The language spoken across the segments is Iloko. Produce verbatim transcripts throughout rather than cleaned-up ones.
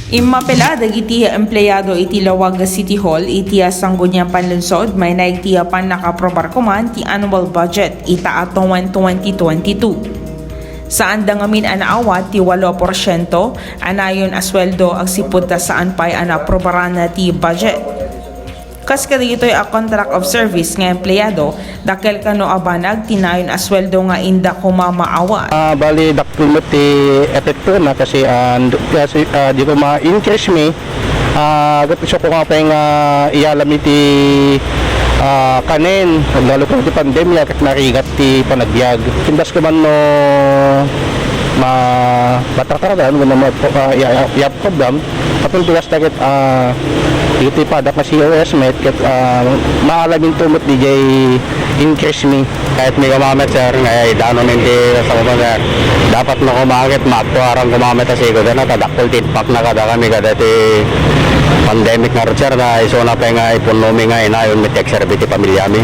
Immapela dagiti empleado iti Laoag City Hall iti Sangguniang Panlungsod, mainaig ti pannakaprobar koman ti annual budget ita a tawen twenty twenty-two. Saanda ngamin a naawat ti walo a porsiento a nayon a sueldo agsipud ta saan pay a naaprobaran ti budget. Kas kadagitoy a contract of service nga empleado, dakkel kano a banag ti nayon a sueldo nga inda koma maawat. Ah, bali, dakkel met ti epektona kasi, ah, nd-, kasi, ah, di koma increase mi. Ah, ket isu ko nga pay nga iyalam iti, ah, kanen, lalo pa ti pandemya, ket narigat ti panagbiag. Kindas ko man no ma-, matrataran, wenno ma-, ah, iya-, iya-, problem. Tapno ti kasta ket, ah, iti padak nga C O S met ket, ah, maalamin to met dijay increase mi. Ket mi koma met, sir, nga idanon iti kasama, sir. Dapat no koma ket maaktuaran koma met a sigud, ano, ta dakkel ti impact na kadakami kada ti pandemic nga, sir, na isuna pay nga ipunno mi nga inayon met ti agserbi ti pamilyami.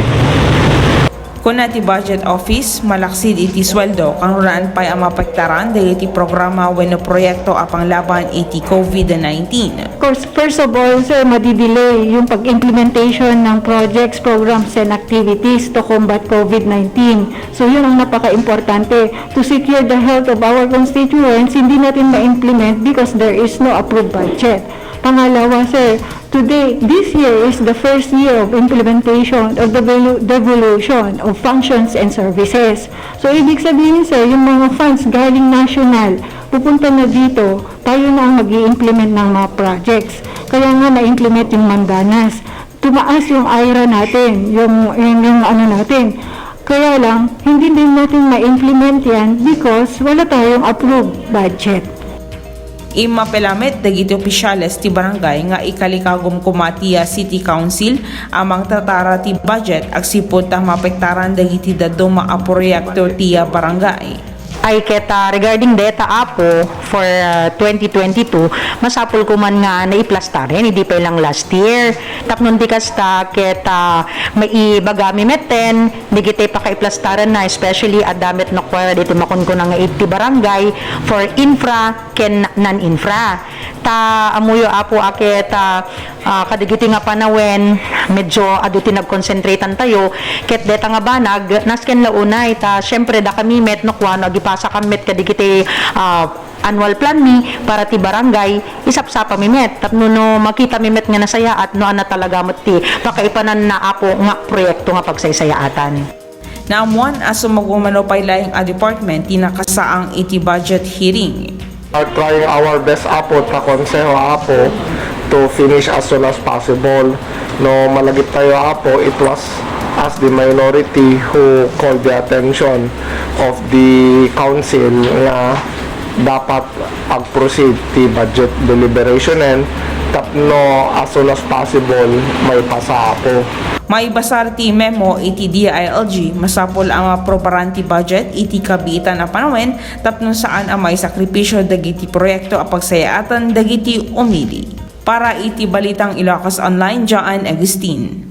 Kuna ti Budget Office, malaksid iti sueldo, kangrunaan pay a maapektaran dagiti programa wenno proyekto a panglaban iti covid nineteen. Of course, first of all, sir, madidelay yung pag-implementation ng projects, programs, and activities to combat covid nineteen. So, yun ang napaka-importante. To secure the health of our constituents, hindi natin ma-implement because there is no approved budget. Pangalawa, sir, today, this year is the first year of implementation of the devolu-, devolution of functions and services. So, ibig sabihin, sir, yung mga funds galing national, pupunta na dito, tayo na ang mag-i-implement ng mga projects. Kaya nga na-implement yung Mandanas. Tumaas yung IRA natin, yung, yung, yung ano natin. Kaya lang, hindi din natin ma-implement yan because wala tayong approved budget. Immapela met dagiti opisyales ti barangay nga ikalikagum koma ti City Council a mangtatara ti budget agsipud ta maapektaran dagiti dadduma a proyekto ti barangay. Ay, ket, ah, regarding deta, Apo, for, ah, twenty twenty-two, masapul ko man nga naiplastaren, idi pay lang last year. Tapno ti kasta, ket, ah, maibagami metten, dagiti pakaiplastaran na, especially adda met no kuara diti makunkuna nga iti barangay for infra ken non-infra. Ta ammoyo, Apo, a ket, ah, ah, kadagiti nga panawen, medyo adu ti nagkonsentratantayo, ket deta nga banag, nasken la unay, ta siempre, dakami met, no kuano, agipasakam met kadagiti, ah, annual plan mi para ti barangay, isapsapami met. Tapno no makitami met nga nasayaat, no, ania talaga met ti pakaipananna, Apo, nga proyekto nga pagsaysayaatan. Naammuan a sumagmamano pay laeng a department ti nakasaang iti budget hearing. Are trying our best, Apo, ta Konseho, Apo, to finish as soon as possible. No malagip tayo, Apo, it was as the minority who called the attention of the council nga dapat ag-proceed ti budget deliberationen tapno as soon as possible maipasa, Apo. Maibasar ti memo iti D I L G, masapul a maaprobaran ti budget iti kabiitan a panawen tapno saan a maisakripisio dagiti proyekto a pagsayaatan dagiti umili. Para iti Balitang Ilocos Online, Joan Agustin.